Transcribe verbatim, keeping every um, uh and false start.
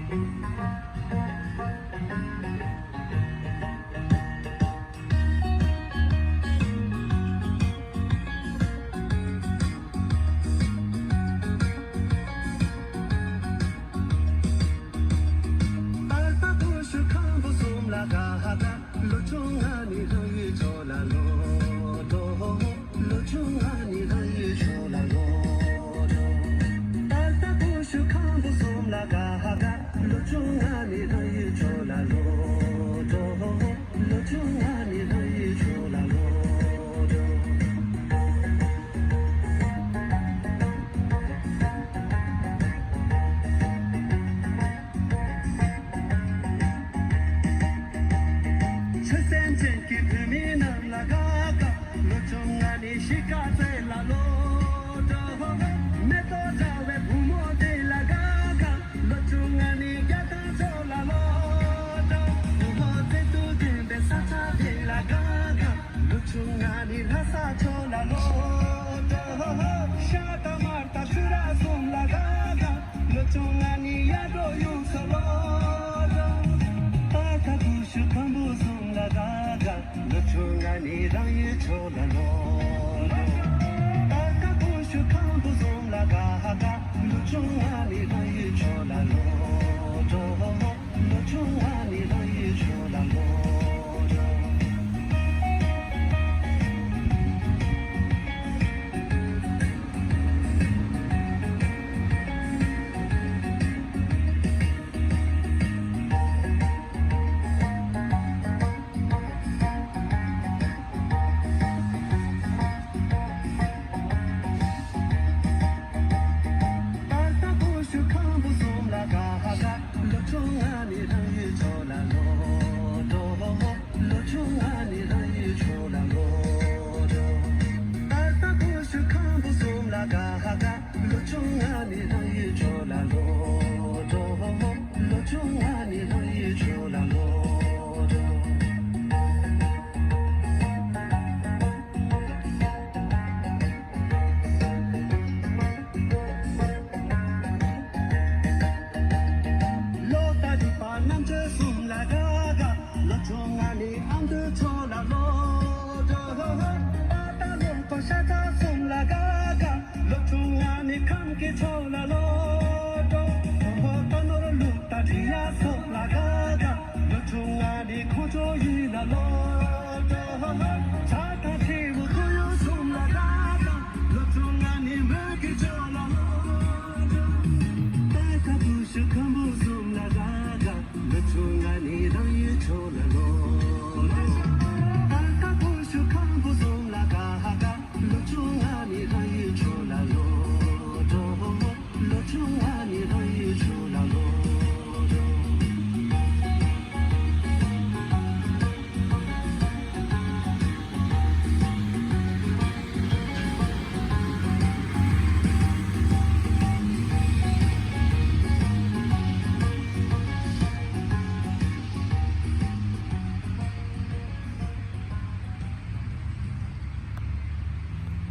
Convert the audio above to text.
པར་པ་ཀུ་ཤུ་ཁམ་བུ་གསུམ་ལ་ག་ཧ་ག། ལོ་ཆུང་ང་ནི་རང་ཡུལ་ཕྱོགས་ལ་ལོག་འགྲོ། ལོ་ཆུང་ང་ནི་རང་ཡུལ་ཕྱོགས་ལ་ལོག་འགྲོ། ད་ལྟ་ཀུ་ཤུ་ཁམ་བུ་གསུམ་ལ་ག་ཧ་ག། ལོ་ཆུང་ང་ནི་རང་ཡུལ་ཕྱོགས་ལ་ལོག་འགྲོ། ལོ་ཆུང་ང་ནི་རང་ཡུལ་ཕྱོགས་ལ་ལོག་འགྲོ། ཆུ་སྲིན་ཅན་གྱི་བུད་མེད་རྣམས་ལ་དགའ་དགའ། ལོ་ཆུང་ང་ནི་གཤིས་ཀ་རྩེ་ལ་ལོག་འགྲོ། མེ་ཏོག་འདྲ་བའི་བུ་མོ་དེ་ལ་དགའ་དགའ། ལོ་ཆུང་ང་ནི་རྒྱ་ཐང་ཕྱོགས་ལ་ལོག་འགྲོ། བུ་མོ་བརྩེ་དུང་ལྡན་པའི་ས་ཆ་དེ་ལ་དགའ་དགའ། ལོ་ཆུང་ང་ནི་ལྷ་ས་ཕྱོགས་ལ་ལོག་འགྲོ། ཤ་དང་མར་དང་ཆུ་ར་གསུམ་ལ་དགའ་དགའ། ལོ་ཆུང་ང་ནི་ཡར་འགྲོ་ཡུལ་ས་ལོག་འགྲོ། ད་ལྟ་ཀུ་ཤུ་ཁམ་བུ་གསུམ་ལ་དགའ་དགའ། ལོ་ཆུང་ང་ནི་རང་ཡུལ་ཕྱོགས་ལ་ལོག་འགྲོ། ད་ལྟ་ཀུ་ཤུ་ཁམ་བུ་གསུམ་ལ་དགའ་དགའ། ལོ་ཆུང་ང་ནི་རང་ཡུལ་ཕྱོགས་ལ་ལོག་འགྲོ། ལོ་ཆུང་ང་ནི་རང་ཡུལ་ཕྱོགས་ལ་ལོག་འགྲོ། ད་ལྟ་ཀུ་ཤུ་ཁམ་བུ་གསུམ་ལ་དགའ་དགའ། ལོ་ཆུང་ང་ནི་རང་ཡུལ་ཕྱོགས་ལ་ལོག་འགྲོ། ལོ་ཆུང་ང་ནི་རང་ཡུལ་ཕྱོགས་ལ་ལོག་འགྲོ། ད་ལྟ་ཀུ་ཤུ་ཁམ་བུ་གསུམ་ལ་དགའ་དགའ། ལོ་ཆུང་ང་ནི་རང་ཡུལ་ཕྱོགས་ལ་ལོག་འགྲོ། ལོ་ཆུང་ང་ནི་རང་ཡུལ་ཕྱོགས་ལ་ལོག་འགྲོ། ལོ་ལྟར་རིག་པ་རྣམ་དཔྱོད་གསུམ་ལ་དགའ་དགའ། ལོ་ཆུང་ང་ནི་ཨ་མདོའི་ཕྱོགས་ལ་ལོག་འགྲོ། པ་ཏ་ལུང་པ་ཤ་ཚ་གསུམ་ལ་དགའ་དགའ། ལོ་ཆུང་ང་ནི་ཁམས་ཀྱི་ཕྱོགས་ལ་ལོག་འགྲོ། བོད་པ་ནོར་ལུག་དང་འབྲི་གཡག་སོགས་ལ་དགའ་དགའ། ལོ་ཆུང་ང་ནི་ཁོང་ཚོ་ཡུལ་ལ་ལོག་འགྲོ། བྱ་དང་ཁྲི་བོ་ཁོར་ཡུག་གསུམ་ལ་དགའ་དགའ། ལོ་ཆུང་ང་ནི་མོན་གྱི་ཕྱོགས་ལ་ལོག་འགྲོ། ད་ལྟ་ཀུ་ཤུ་ཁམ་བུ་གསུམ་ལ་དགའ་དགའ། ལོ་ཆུང་ང་ནི་རང་ཡུལ་ཕྱོགས་ལ་ལོག